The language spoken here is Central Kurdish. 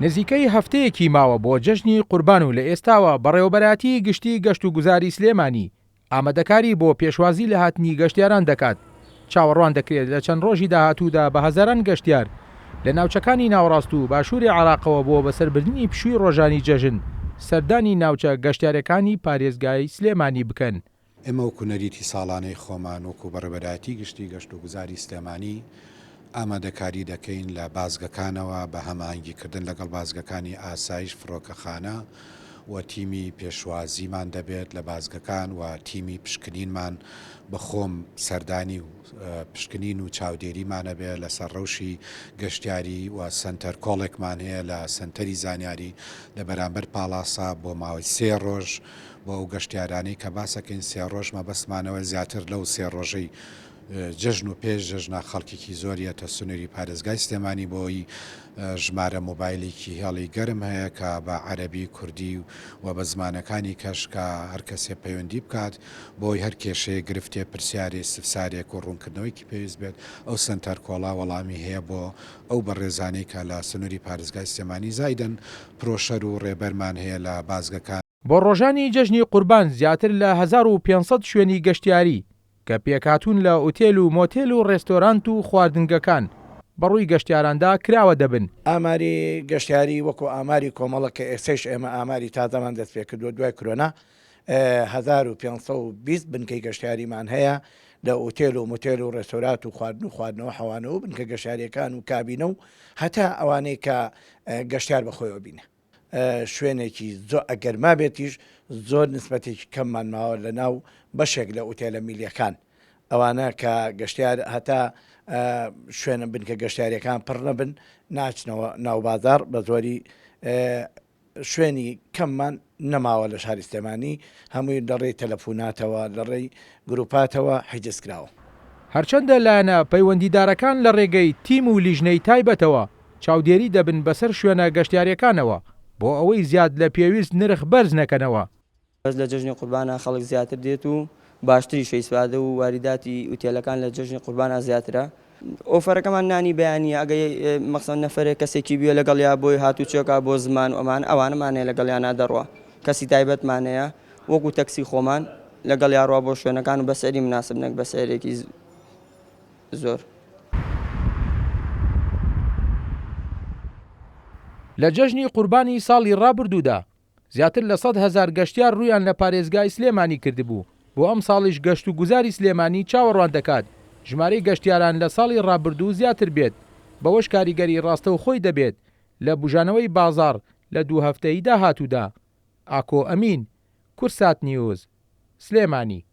نزیکەی هەفتەیەکی ماوە بۆ جەژنی قوربان و لە ئێستاوە بەڕێوەبەرایەتیی گشتیی گەشتوگوزاری سلێمانی ئامادەکاری بۆ پێشوازی لە هاتنی گەشتیاران دەکات، چاوەڕوان دەکرێت لە چەند ڕۆژی داهاتوودا بە هەزاران گەشتیار لە ناوچەکانی ناوەڕاست و باشووری عێراقەوە بۆ بەسەربردنی پشووی ڕۆژانی جەژن سەردانی ناوچە گەشتیارەکانی پارێزگای سلێمانی بکەن. ئێمە وەکو نەریتی ساڵانەی خۆمان وەکو بەڕێوەبەرایەتی گشتی گەشتوگوزاری سلێمانی ئامادەکاری دەکەین لە بازگەکانەوە بە هەماهەنگی کردن لەگەڵ بازگەکانی ئاسایش فڕۆکەخانە و تیمی پێشوازیمان دەبێت لە بازگەکان و تیمی پشکنینمان بە خۆم سەردانی و پشکنین و چاودێریمان هەبێت لەسەر ڕەوشی گەشتیاری و سەنتەر کۆڵێکمان هەیە لە سەنتەری زانیاری لە بەرامبەر پاڵاسا بۆ ماوەی سێ ڕۆژ بۆ ئەو گەشتیارانەی کە باسەکەین سێ ڕۆژ مەبەستمانەوە زیاتر لەو سێ ڕۆژەی جەژن و پێش جەژنە خەڵکێکی زۆر یەتە سنوری پارێزگای سلێمانی بۆی ژمارە مۆبایلێکی هێڵی گەرم هەیە کە بە عەرەبی کوردی و بە زمانەکانی کەش کە هەر کەسێ پەیوەندی بکات بۆی هەر کێشەیەک گرفتێ پرسیارێ ئیستفسارێک و ڕوونکردنەوەیەکی پێویست بێت ئەو سەنتەر کۆڵا وەڵامی هەیە بۆ ئەو بەڕێزانەی کە لە سنوری پارێزگای سلێمانی زایدن پرۆشەر و ڕێبەرمان هەیە لە بازگەکان. بۆ ڕۆژانی جەژنی قوربان زیاتر لە 1500 شوێنی گەشتیاری کە پێکهاتوون لە ئوتێل و مۆتێل و ڕێستۆرانت و خواردنگەکان بەڕووی گەشتیاراندا کراوە دەبن. ئاماری گەشتیاری وەکو ئاماری کۆمەڵە کە ئێستەیش ئێمە ئاماری تازەمان دەستپێکردووە دوای کرۆنا 1520 بنکەی گەشتیاریمان هەیە لە ئوتێل و موتێل و ڕێستۆرات و خواردن و خواردنەوە حەوانەوە و بنکە گەشتیاریەکان و کابینە و هەتا ئەوانەی کە گەشتیار بەخۆیەوە بینێ. شوێنێکی زۆ ئەگەر مابێتیش زۆر نسبەتێکی کەممان ماوە لە ناو بەشێک لە ئوتێلە میلیەکان ئەوانە کە گەشتیار هەتا شوێنە بنکە گەشتیاریەکان پڕ نەبن ناچنەوە ناو بازاڕ بە زۆری شوێنی کەممان نەماوە لە شاری سلێمانی هەمووی لە ڕێی تەلەفوناتەوە لە ڕێی گروپاتەوە حیجز کراوە. هەرچەندە لایەنە پەیوەندیدارەکان لە ڕێگەی تیم و لیژنەی تایبەتەوە چاودێری دەبن بەسەر شوێنە گەشتیاریەکانەوە بۆ ئەوەی زیاد لە پێویست نرخ بەرز نەکەنەوە. بەس لە جەژنی قوربانا خەڵک زیاتر دێت و باشتریشە ئیسفادە و واریداتی ئوتێلەکان لە جەژنی قوربانا زیاترە. ئۆفەرەکەمان نانی بەیانیە ئەگە مەخسەن نەفەرێک کەسێکی بوێ لەگەڵیا بۆی هاتوچۆکا بۆ زمان و ئەمانە ئەوانەمان هەیە لەگەڵیانا دەڕوا کەسی تایبەتمان هەیە وەکو تەکسی خۆمان لەگەڵیا ڕوا بۆ شوێنەکان و بە سعری مناسب نەک بە سعرێکی زۆر. لە جەژنی قوربانی ساڵی ڕابردوودا زیاتر لە 100,000 گەشتیار ڕوویان لە پارێزگای سلێمانی کردبوو، بۆ ئەمساڵیش گەشتوگوزاری سلێمانی چاوەڕوان دەکات ژمارەی گەشتیاران لە ساڵی ڕابردوو زیاتر بێت، بەوەش کاریگەری ڕاستەوخۆی دەبێت لە بوژانەوەی بازاڕ لە دوو هەفتەی داهاتوودا. ئاکۆ ئەمین، کوردسات نیوز، سلێمانی.